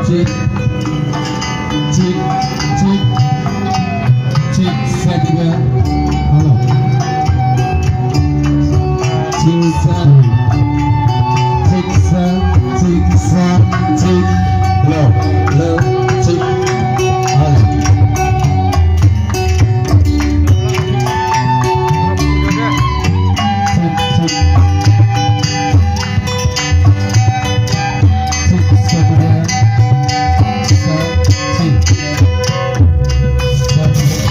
Cek, cek, cek, cek, satu dua, halo. Cek satu, cek cek cek, lo, lo, cek, halo. Cek, cek, cek, satu dua, cek, satu dua, cek, cek. Cek, cek.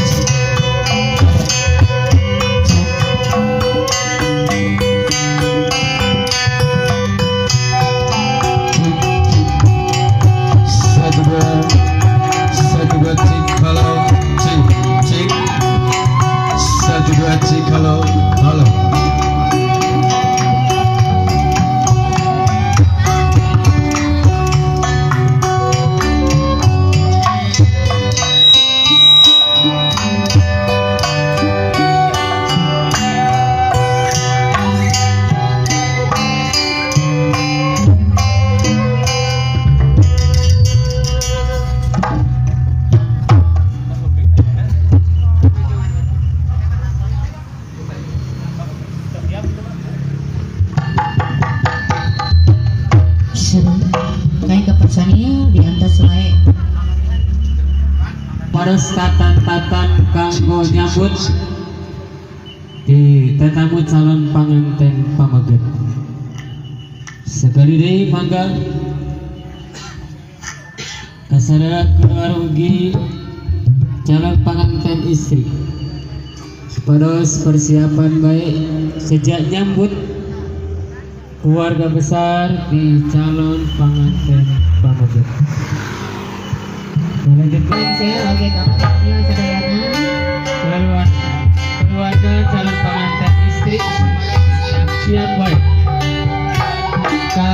Satu dua, satu dua, cek, halo, cek, cek. Satu dua, cek, halo, halo. Seru. Kayak ke personil di atas wae. Pados tatan-tatan kanggo nyambut di tetamu calon panganten pameget. Sekali deui mangga kasadaran keluar ugi calon panganten istri. Supados persiapan baik sejak nyambut keluarga besar di calon panganten pameget. Selanjutnya Saya oke kamu personil sadayana. Keluarga, keluarga calon pengantin istri siap baik ke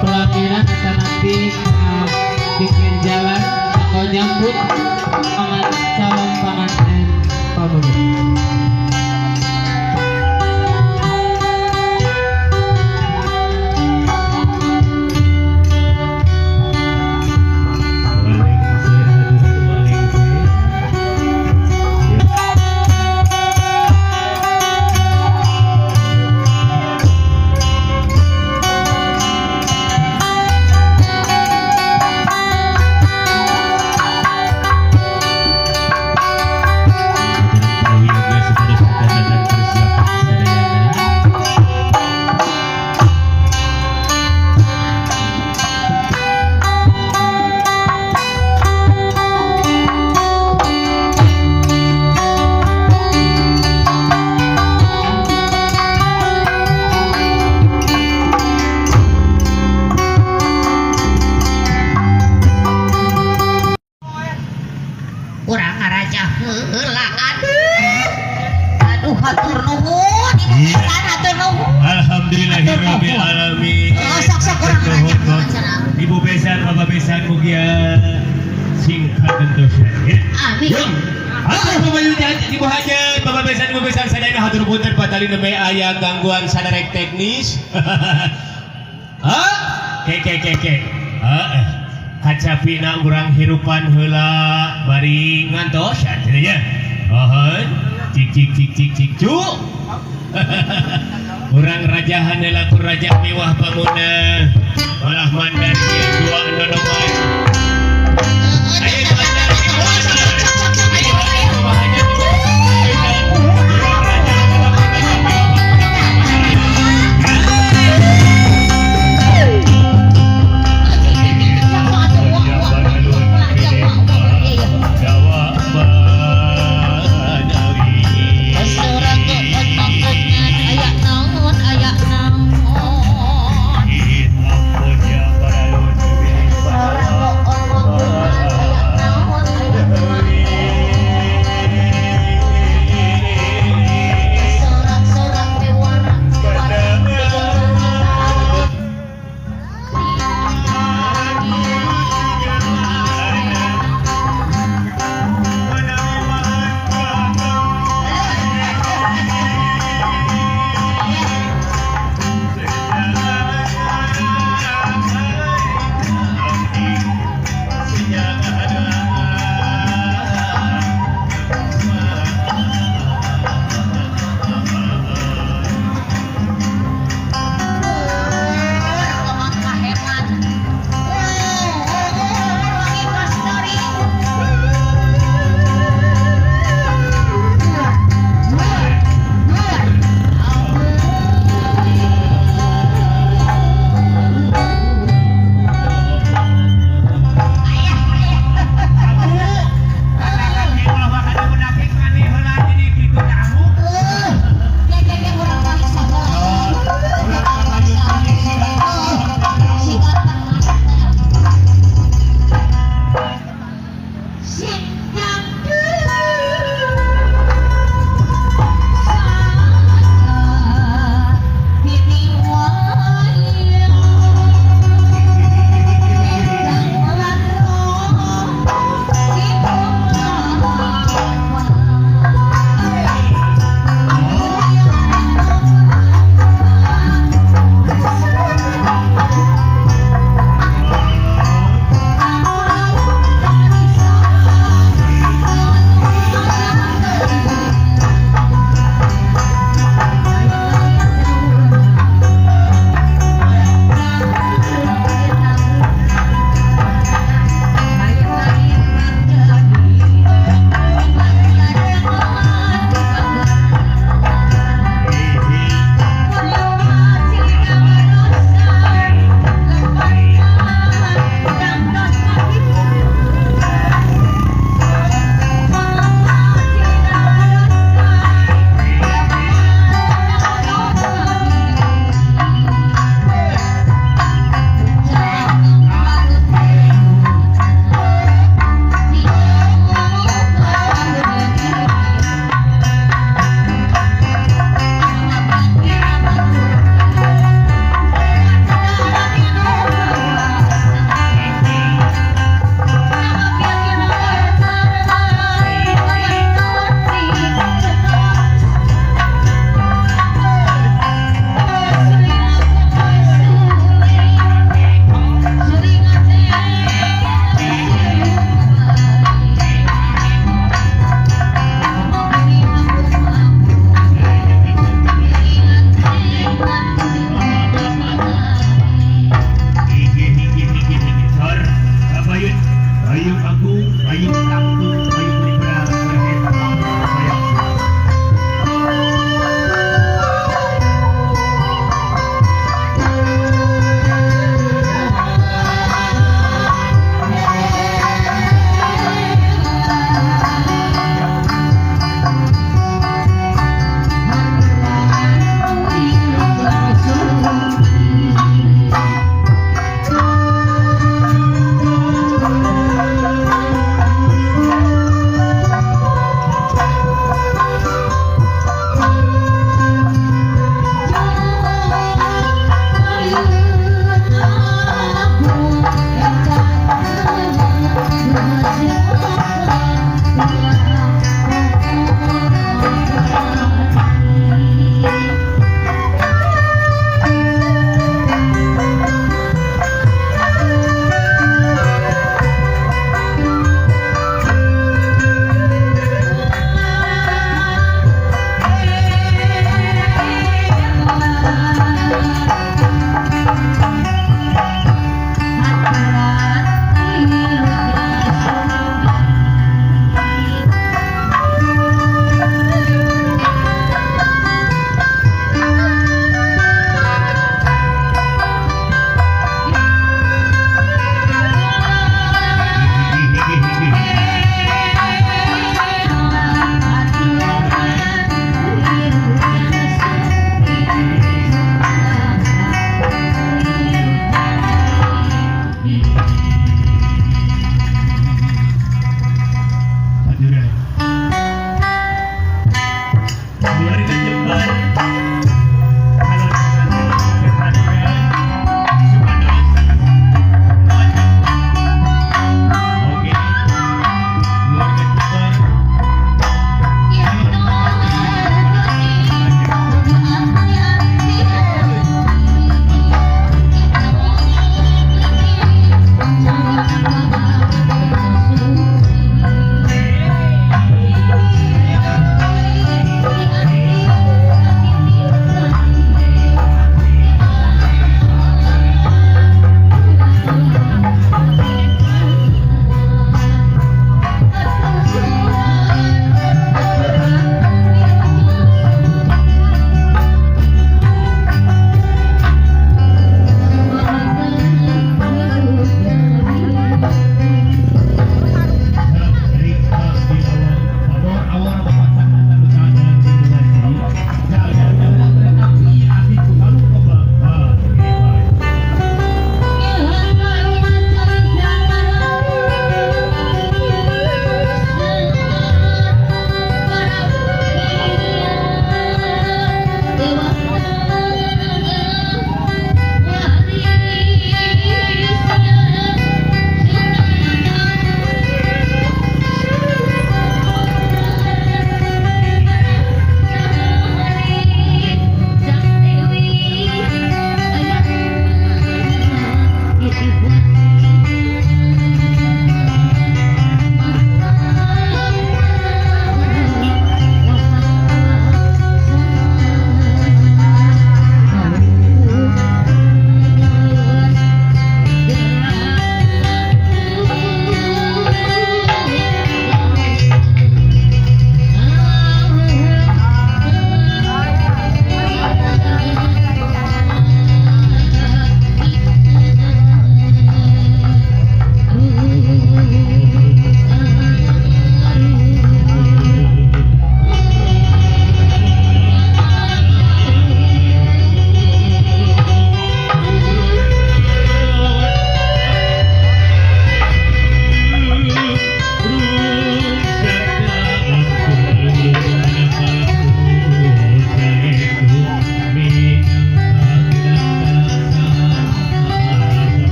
pelaminan atau nanti ke pinggir jalan atau nyambut calon pengantin pameget. Walengser hadirin walengser. Ya. Hadirin prawiyoga supados kadandan persiapan sadayana. Urang ngarajah heula, aduh. Aduh, hatur nuhun Ibu Besan, hatur nuhun. Alhamdulillahirabbil alamin. Oh, sok sok urang ngarajah heula cenah. Ibu besan, bapak besan mugia sing kagentosan ya. Amin. Yuk. Hatur pamayu Ibu hajat, bapak besan, ibu besan sadayana hatur punten patali nembe aya gangguan saderek teknis. Hah? Ke ke ke ke. Heeh. Kacapina urang hirupan heula bari ngantos cenah nya. Mohon cik cik cik cik cik cu. Urang rajahan heula ku raja mewah bangunan. Malah mandar dua nonoman. Ayo mandar ibu hajat. Ayo ibu hajat ibu besan. Urang rajahan heula ku raja mewah bangunan. Jawa Banawi. Aya naon, aya naon. Ampun.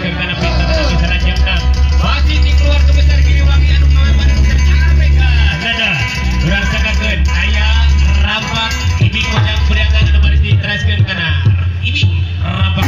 diteraskeun kana pinten anu salajengna. Masih di keluarga besar Giliwangi anu ngawepanan ABK. Nada, urang sanggakeun aya rampak ibing ujang priangan anu bade diteraskeun kana ibing rampak.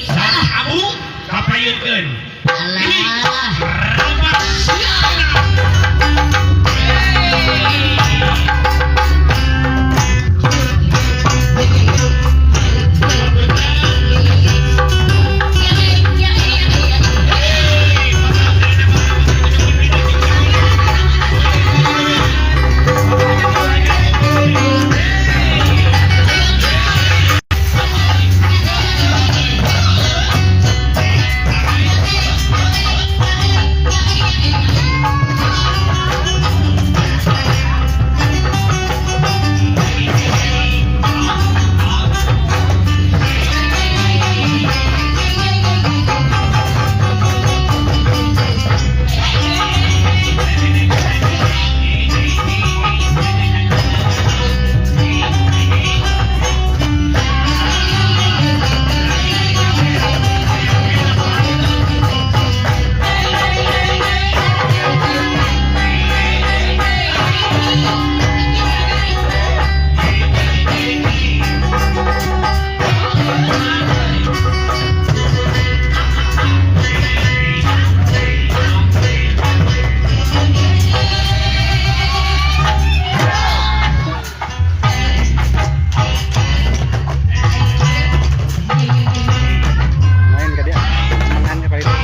Sang Abu kapayunkeun. Alah. Rampak. Main ke dia, temenannya kali itu.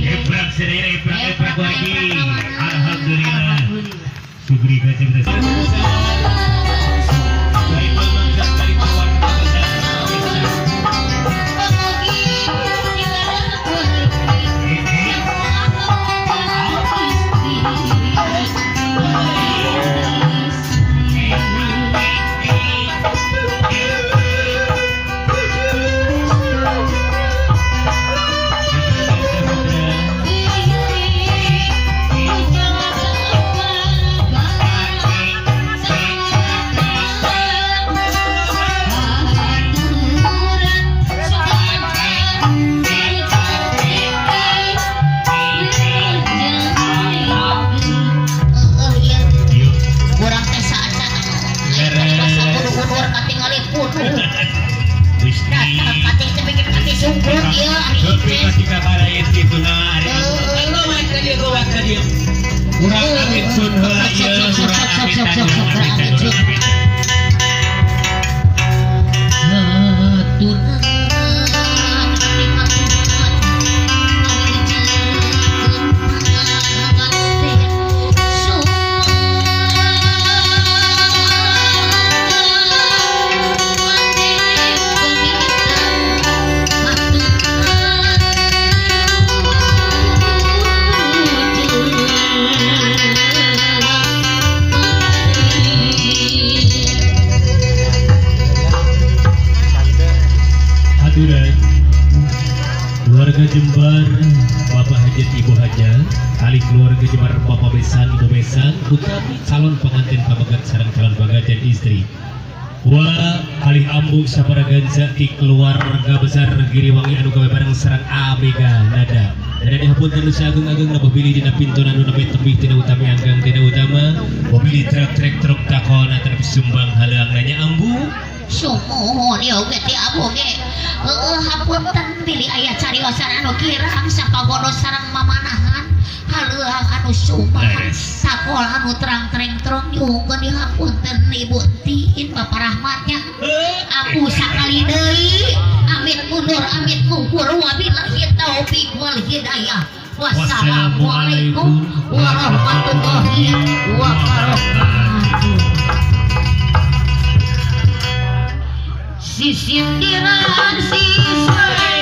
Ebrak sendiri, ebrak, ebrak lagi. Alhamdulillah. Syukuri baca kita. Dari bangsa, dari keluarga besar. Yuk. Kurang teh saat-saat kudu katingali kudu. Gusti. Datang kating teh bikin kati sungkut ieu ari Tapi teh. ketika karain gitu nah, ari lewat ka dieu, lewat ka dieu. Urang amit sun heula ieu, urang amitan, urang amitan, urang amitan. Hatur. Kalih keluarga jemar, bapak besan, ibu besan, utawi calon pengantin pameget sareng calon pengantin istri. Wa kalih ambu saparaganca ti keluarga besar Giriwangi anu gawe bareng sareng Amega Nada. Dan dihapunten nu sagung-agung, bilih dina pintu anu nembe tebih tina utami anggang tina utama, bilih truk truk takona tapi sumbang haleuang nanya ambu. Sumuhun ieu ge ti ambu ge. Heueuh, hapunten bilih aya cariosan anu kirang sapagodos sareng mamanahan haleuang anu sumbang sakol anu terang tereng terong, nyuhunkeun dihapunten Ibu Tin, Bapak Rahmatnya. Aku sakali deui amit mundur amit mungkur, wabillahi taufik wal hidayah, wassalamualaikum warahmatullahi wabarakatuh. Sisindiran sisindiran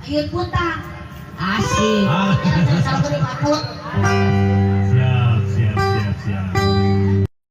Ayeuna puntang. Asik. Ah. Ya, salah gede patut.